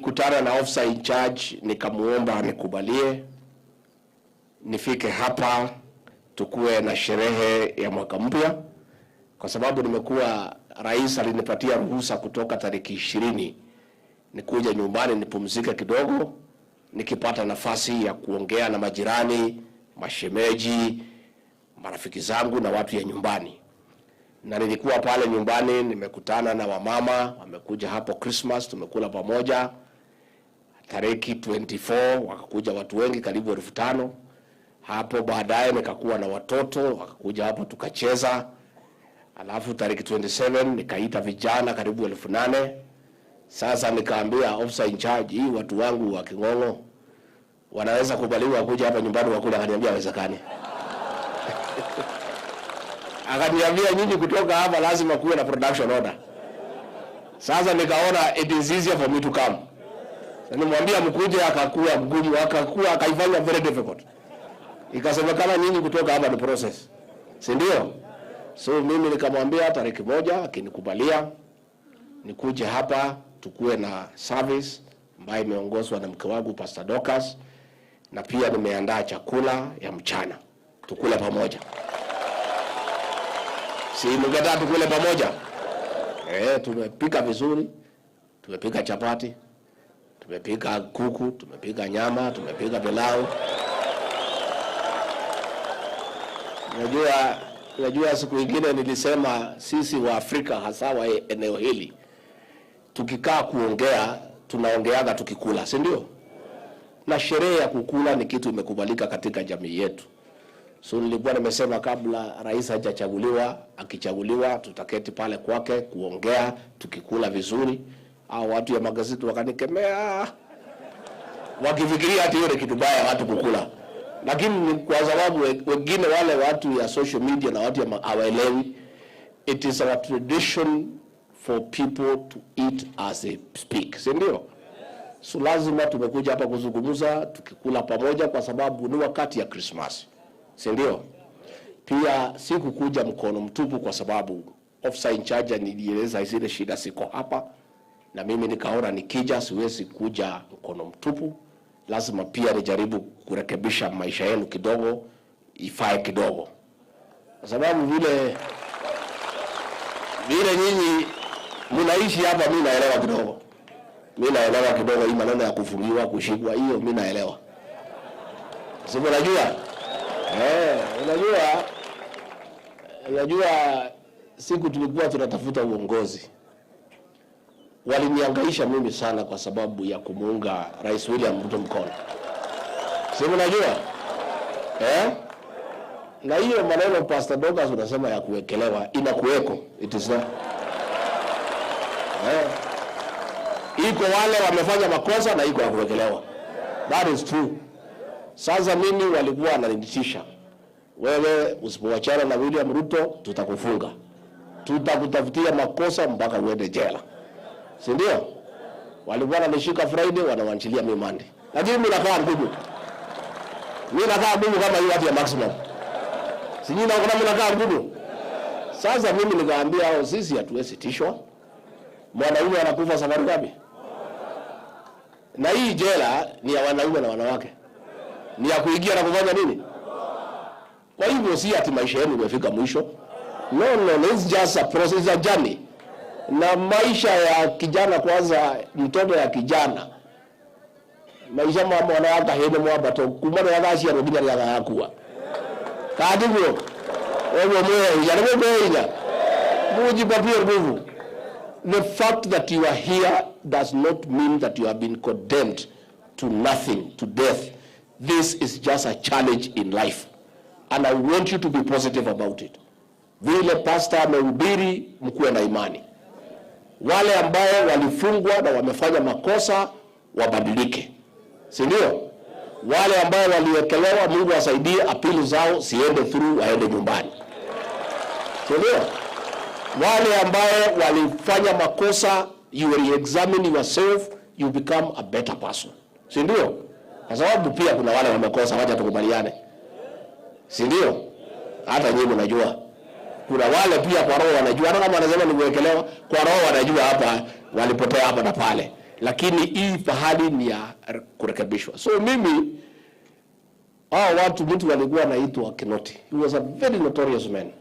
Nilikutana na officer in charge nikamuomba nikubalie nifike hapa tukuwe na sherehe ya mwaka mpya, kwa sababu nimekuwa, rais alinipatia ruhusa kutoka tariki 20 nikuja nyumbani nipumzike kidogo, nikipata nafasi ya kuongea na majirani, mashemeji, marafiki zangu na watu ya nyumbani. Na nilikuwa pale nyumbani nimekutana na wamama wamekuja hapo Christmas, tumekula pamoja. Tariki 24 wakakuja watu wengi karibu 5,000. Hapo baadaye nikakuwa na watoto wakakuja hapo tukacheza. Alafu tariki 27 nikaita vijana karibu 8,000. Sasa nikaambia officer in charge, hii watu wangu wa King'ong'o wanaweza kubaliwa kuja hapa nyumbani wakule? Akaniambia haiwezekani. Akaniambia nyinyi kutoka hapa lazima kuwe na production order. Sasa nikaona it is easier for me to come. Sasa nimwambia mkuje, akakuwa mgumu, akakuwa akaifanya very difficult. Ikasemekana nyinyi kutoka hapa ni process. Si ndio? So mimi nikamwambia tariki 1 akinikubalia nikuje hapa tukue na service ambayo imeongozwa na mke wangu Pastor Dorcas, na pia nimeandaa chakula ya mchana tukule pamoja. Si mngetaka tukule pamoja? Tumepika vizuri, tumepika chapati, tumepika kuku, tumepika nyama, tumepika pilau. Unajua siku nyingine nilisema sisi wa Afrika hasa wa eneo hili tukikaa kuongea tunaongeaga tukikula, si ndio? Na sherehe ya kukula ni kitu imekubalika katika jamii yetu. So nilikuwa nimesema kabla rais hajachaguliwa, akichaguliwa tutaketi pale kwake kuongea tukikula vizuri. Hao watu ya magazeti wakanikemea wakifikiria ati hiyo ni kitu baya watu kukula. Lakini kwa sababu wengine wale watu ya social media na watu ya hawaelewi, it is our tradition for people to eat as they speak, si ndio? So lazima tumekuja hapa kuzungumza tukikula pamoja kwa sababu ni wakati ya Christmas, si ndio? Pia sikukuja mkono mtupu kwa sababu officer in charge nilieleza zile shida siko hapa, na mimi nikaona nikija siwezi kuja mkono mtupu, lazima pia nijaribu kurekebisha maisha yenu kidogo, ifae kidogo. Kwa sababu vile nyinyi mnaishi hapa, mimi naelewa kidogo. Mimi naelewa kidogo hii maneno ya kufungiwa, kushikwa, hiyo mimi naelewa. Si unajua? Unajua siku tulikuwa tunatafuta uongozi, walinihangaisha mimi sana kwa sababu ya kumuunga Rais William Ruto mkono. Si unajua? Na hiyo maneno Pastor Dorcas unasema ya kuwekelewa, inakuweko. It is not. Iko wale wamefanya makosa na iko ya kuwekelewa. That is true. Sasa mimi walikuwa wananitisha, wewe usipoachana na William Ruto tutakufunga, tutakutafutia makosa mpaka uende jela, si ndio? Walikuwa wananishika Friday, wanawachilia mimi Monday. Lakini mimi nakaa ngumu, mimi nakaa ngumu kama hiyo watu ya maximum, si nyinyi naona mimi nakaa ngumu. Sasa mimi nikaambia hao, sisi hatuwezi tishwa. Mwanaume anakufa safari ngapi? Na hii jela ni ya wanaume na wanawake, ni ya kuingia na kufanya nini? Kwa hivyo si ati maisha yenu imefika mwisho. No, no, no, it's just a process, it's a journey. Na maisha ya kijana kwanza, mtoto ya kijana, maisha ma mwana wa kahene mwambato kuma rĩrĩa agaciarwo nginya rĩrĩa agakua. Katiguo ũguo mwĩhinya, nĩ mũkwĩhinya, mujipatie nguvu. The fact that you are here does not mean that you have been condemned to nothing, to death. This is just a challenge in life. And I want you to be positive about it. Vile pastor amehubiri, mkuwe na imani. Wale ambao walifungwa na wamefanya makosa wabadilike, si ndio? Wale ambao waliwekelewa, Mungu asaidie, apili zao siende through, waende nyumbani, si ndio? Wale ambao walifanya makosa, you re-examine yourself, you become a better person, si ndio? Kwa sababu pia kuna wale wamekosa, wacha tukubaliane, si ndio? Hata nyinyi mnajua kuna wale pia kwa roho wanajua, hata kama wanasema ni kuwekelewa, kwa roho wanajua hapa walipotea hapa na pale. Lakini hii pahali ni ya kurekebishwa. So mimi hao watu, mtu alikuwa anaitwa Kinoti. He was a very notorious man.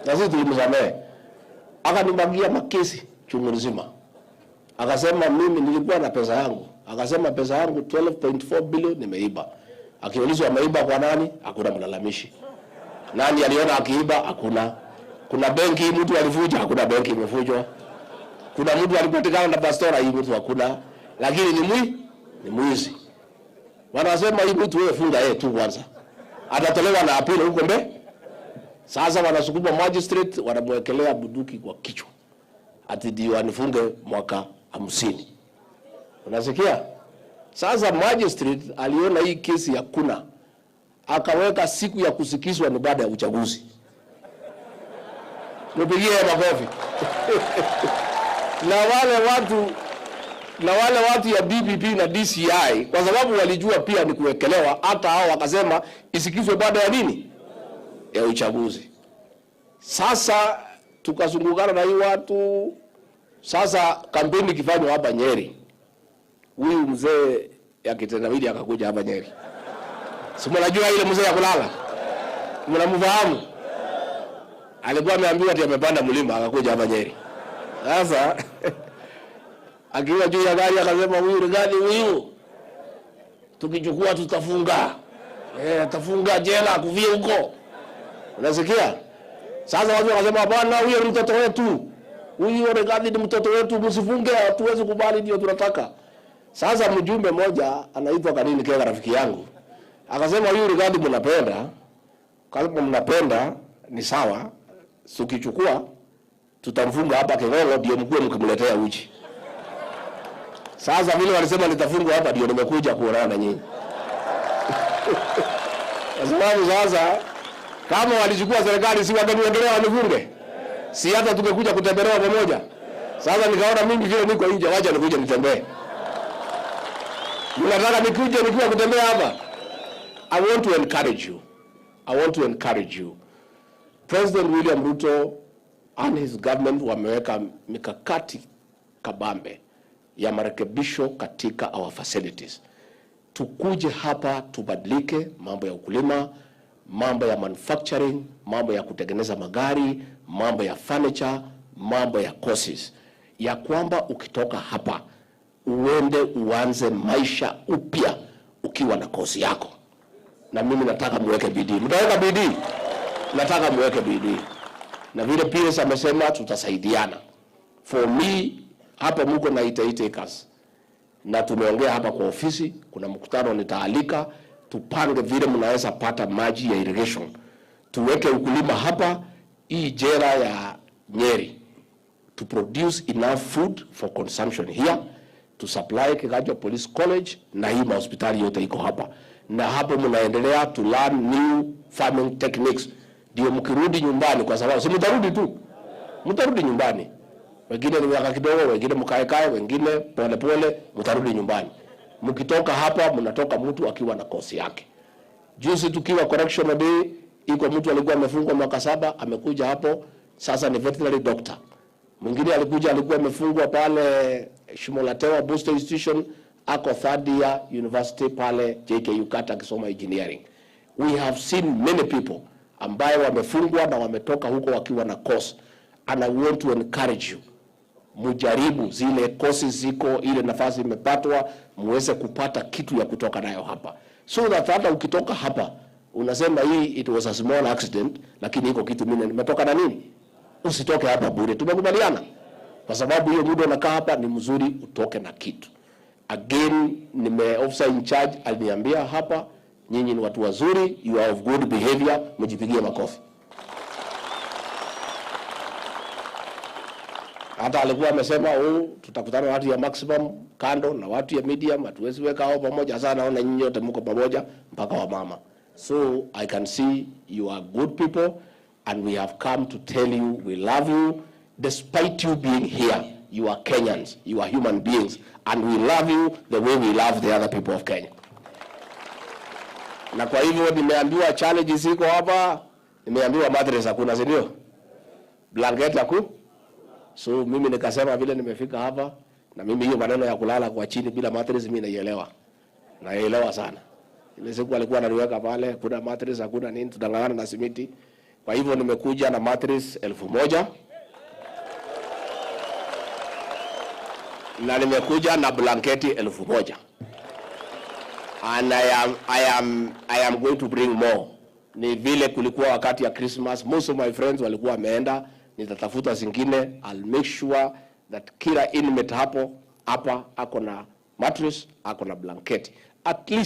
Na sisi tulimsamehe. Akanimwagia makesi chungu nzima. Akasema mimi nilikuwa na pesa yangu. Akasema pesa yangu 12.4 billion nimeiba. Akiulizwa ameiba kwa nani? Hakuna mlalamishi. Nani aliona akiiba? Hakuna. Kuna benki mtu alivuja? Hakuna benki imevunjwa. Kuna mtu alipatikana na pastora? Hii mtu hakuna. Lakini ni mwizi. Wanasema hii mtu wewe funga yeye tu kwanza. Atatolewa na appeal huko mbele. Sasa wanasukuma magistrate, wanamwekelea bunduki kwa kichwa. Ati ndio anifunge mwaka 50. Unasikia? Sasa magistrate aliona hii kesi hakuna. Akaweka siku ya kusikizwa ni baada ya uchaguzi. Nipigie makofi. Na wale watu ya DPP na DCI, kwa sababu walijua pia ni kuwekelewa, hata hao wakasema isikizwe baada ya nini? Ya uchaguzi. Sasa tukazungukana na hii watu. Sasa kampeni ikifanywa hapa Nyeri, huyu mzee ya kitendawili akakuja hapa Nyeri. Si mnajua ile mzee ya kulala? Mnamfahamu? Alikuwa ameambiwa ati amepanda mlima akakuja hapa Nyeri. Sasa akiwa juu ya gari akasema huyu Rigathi huyu tukichukua tutafunga. Atafunga jela kuvia huko. Unasikia? Sasa watu wakasema hapana, huyu ni mtoto wetu. Huyu Rigathi ni mtoto wetu, msifunge, hatuwezi kubali, ndio tunataka. Sasa mjumbe mmoja anaitwa Kanini Kega, rafiki yangu, akasema huyu Rigathi mnapenda, kama mnapenda ni sawa, tukichukua tutamfunga hapa Kegoro ndio mkue mkimletea uji. Sasa vile walisema nitafungwa hapa, ndio nimekuja kuonana na nyinyi. Kwa sababu sasa kama walichukua serikali, si wangeniendelea wanifunge? Si hata tumekuja kutembelewa pamoja. Sasa nikaona mimi vile niko nje, wacha nikuje nitembee. Mnataka nikuje nikiwa kutembea hapa? I want to encourage you. I want to encourage you. President William Ruto and his government wameweka mikakati kabambe ya marekebisho katika our facilities. Tukuje hapa tubadilike, mambo ya ukulima, mambo ya manufacturing, mambo ya kutengeneza magari, mambo ya furniture, mambo ya courses, ya kwamba ukitoka hapa uende uanze maisha upya ukiwa na kosi yako. Na mimi nataka muweke bidii. Mtaweka bidii? Nataka muweke bidii. Na vile PS amesema tutasaidiana. For me, hapa mko na 88 acres. Na tumeongea hapa kwa ofisi, kuna mkutano nitaalika, tupange vile mnaweza pata maji ya irrigation. Tuweke ukulima hapa, hii jela ya Nyeri, to produce enough food for consumption here, to supply Kiganjo Police College na hii mahospitali yote iko hapa. Na hapo mnaendelea to learn new farming techniques. Ndio mkirudi nyumbani, kwa sababu si mtarudi tu. Mtarudi nyumbani. Wengine ni miaka kidogo, wengine mkae kae, wengine pole pole, mtarudi nyumbani. Mkitoka hapa mnatoka mtu akiwa na kosi yake. Juzi tukiwa correctional day, iko mtu alikuwa amefungwa mwaka 7, amekuja hapo, sasa ni veterinary doctor. Mwingine alikuja alikuwa amefungwa pale Shimo la Tewa Booster Institution, ako third year university pale JKU Kata akisoma engineering. We have seen many people ambaye wamefungwa na wametoka huko wakiwa na course, and I want to encourage you, mujaribu zile courses ziko, ile nafasi imepatwa, muweze kupata kitu ya kutoka nayo hapa, so that hata ukitoka hapa unasema hii it was a small accident, lakini iko kitu mimi nimetoka na nini. Usitoke hapa bure, tumekubaliana, kwa sababu hiyo muda unakaa hapa ni mzuri utoke na kitu. Again, nime officer in charge aliniambia hapa, nyinyi ni watu wazuri, you are of good behavior, mjipigie makofi. Hata alikuwa amesema oh, tutakutana watu ya maximum kando na watu ya medium, hatuwezi weka hao pamoja. Sasa naona nyinyi wote mko pamoja mpaka wa mama. So I can see you are good people and we have come to tell you we love you despite you being here. You are Kenyans, you are human beings, and we love you the way we love the other people of Kenya. Na kwa hivyo nimeambiwa challenges ziko hapa, nimeambiwa mattress hakuna, si ndio? Blanket haku. So mimi nikasema vile nimefika hapa, Na mimi hiyo maneno ya kulala kwa chini bila mattress mimi naielewa. Naielewa sana. Ile siku alikuwa ananiweka pale, kuna mattress, hakuna nini, tutang'ang'ana na simiti. Kwa hivyo nimekuja na mattress 1000 na nimekuja na blanketi 1000. And I am going to bring more. Ni vile kulikuwa wakati ya Christmas, most of my friends walikuwa wameenda, nitatafuta zingine. I'll make sure that kila inmate hapo hapa ako na mattress, ako na blanketi at least.